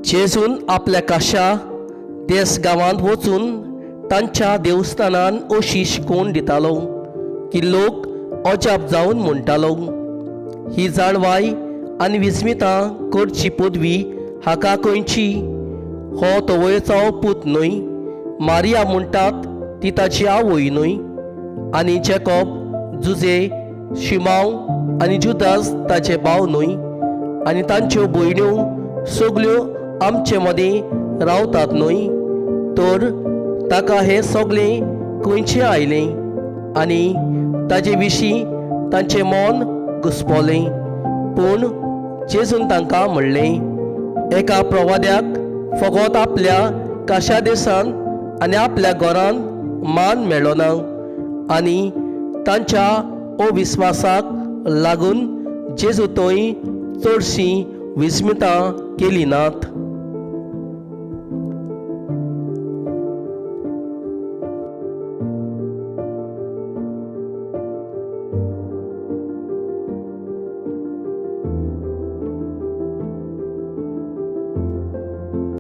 जेजून आपल्या काशा देस गांवांत वचून तांच्या देवस्थानान अशी शिकवण दितालो की लोक अजाप जावन म्हणटालो, ही जाणवाय आनी विस्मितां करची पदवी हाका खंयची? हो तवयचो पूत न्हय? मारिया म्हणटात ती ताची आवय न्हय? आनी जेकॉब, जुजे, शिमांव आनी जुदास ताचे भाव न्हय? आनी तांच्यो भयण्यो सगल्यो आमचे मदीं रावतात न्हय? तर ताका हें सगळें खंयचें आयलें? आनी ताजे विशीं तांचें मन घुस्पलें. पूण जेजून तांकां म्हणलें, एका प्रवाद्याक फकत आपल्या काशा देशांत आनी आपल्या घरांत मान मेळना. आनी तांच्या अविस्वासाक लागून जेजू थंय चडशीं विस्मितां केली नात.